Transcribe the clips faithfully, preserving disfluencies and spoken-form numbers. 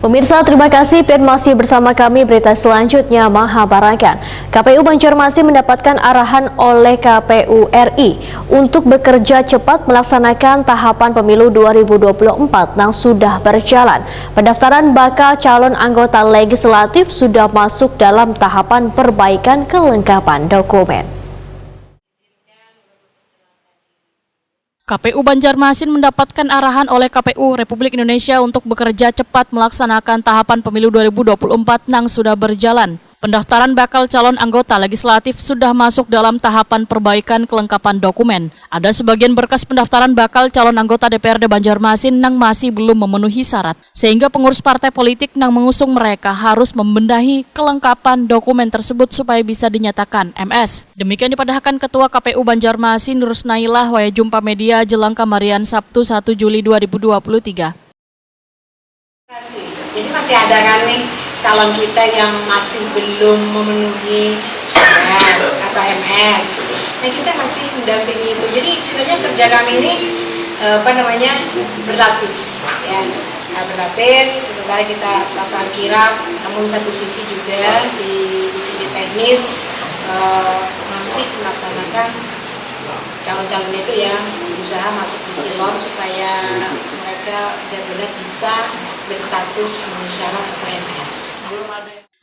Pemirsa, terima kasih, pian masih bersama kami. Berita selanjutnya mahabarakan, K P U Banjarmasin mendapatkan arahan oleh K P U R I untuk bekerja cepat melaksanakan tahapan pemilu dua ribu dua puluh empat nang sudah berjalan. Pendaftaran bakal calon anggota legislatif sudah masuk dalam tahapan perbaikan kelengkapan dokumen. K P U Banjarmasin mendapatkan arahan oleh K P U Republik Indonesia untuk bekerja cepat melaksanakan tahapan pemilu dua ribu dua puluh empat nang sudah berjalan. Pendaftaran bakal calon anggota legislatif sudah masuk dalam tahapan perbaikan kelengkapan dokumen. Ada sebagian berkas pendaftaran bakal calon anggota D P R D Banjarmasin nang masih belum memenuhi syarat, sehingga pengurus partai politik nang mengusung mereka harus membenahi kelengkapan dokumen tersebut supaya bisa dinyatakan M S. Demikian dipadahakan Ketua K P U Banjarmasin, Rusnailah, wayah jumpa media jelang kamarian Sabtu, satu Juli dua ribu dua puluh tiga. Jadi masih ada kan nih calon kita yang masih belum memenuhi syarat atau M S. Nah, kita masih mendampingi itu. Jadi sebenarnya kerja kami ini, eh, apa namanya, berlapis, ya. Nah, berlapis, sementara kita pasang kirap, namun satu sisi juga di divisi teknis, eh, masih melaksanakan calon-calon itu ya, berusaha masuk di silon supaya mereka benar-benar bisa berstatus memenuhi syarat atau M S.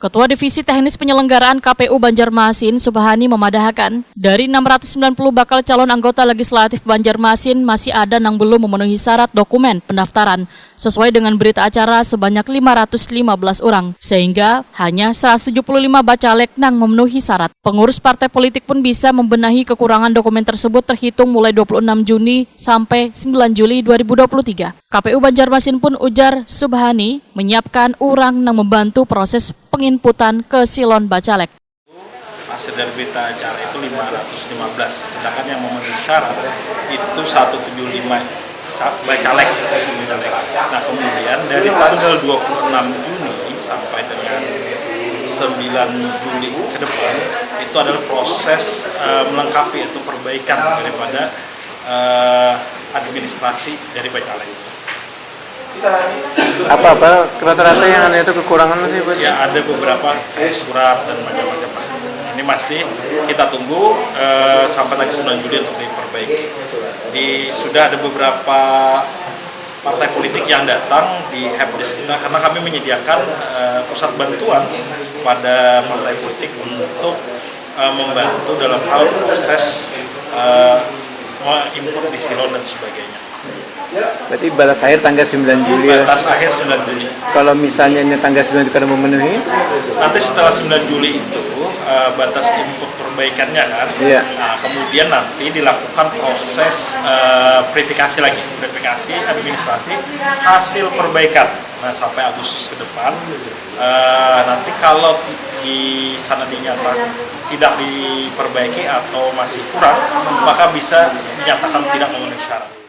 Ketua Divisi Teknis Penyelenggaraan K P U Banjarmasin, Subhani, memadahakan, dari enam ratus sembilan puluh bakal calon anggota legislatif Banjarmasin, masih ada nang belum memenuhi syarat dokumen pendaftaran sesuai dengan berita acara sebanyak lima ratus lima belas orang, sehingga hanya seratus tujuh puluh lima bacaleg nang memenuhi syarat. Pengurus partai politik pun bisa membenahi kekurangan dokumen tersebut terhitung mulai dua puluh enam Juni sampai sembilan Juli dua ribu dua puluh tiga. K P U Banjarmasin pun, ujar Subhani, menyiapkan urang nang membantu proses penginputan ke silon bacaleg. Hasil dari berita acara itu lima ratus lima belas, sedangkan yang memenuhi syarat itu satu tujuh lima ca-, bacaleg, bacaleg. Nah, kemudian dari tanggal dua puluh enam Juni sampai dengan sembilan Juli ke depan, itu adalah proses, eh, melengkapi atau perbaikan daripada, eh, administrasi dari bacaleg. Apa-apa rata-rata yang anu itu kekurangan masih buat? Ya, ada beberapa kayak surat dan macam-macam lah. Ini masih kita tunggu, eh, sampai tanggal sembilan Juli untuk diperbaiki. Di, sudah ada beberapa partai politik yang datang di helpdesk kita karena kami menyediakan, eh, pusat bantuan pada partai politik untuk, eh, membantu dalam hal proses, eh, mengimpor di silon dan sebagainya. Berarti batas akhir tanggal sembilan Juli ya? Batas akhir sembilan Juli. Kalau misalnya ini tanggal sembilan Juli kada memenuhi? Nanti setelah sembilan Juli itu, eh, batas input perbaikannya kan. Iya. Nah, kemudian nanti dilakukan proses, eh, verifikasi lagi, verifikasi administrasi hasil perbaikan. Nah, sampai Agustus ke depan, eh, nanti kalau di sana dinyatakan tidak diperbaiki atau masih kurang, maka bisa dinyatakan tidak memenuhi syarat.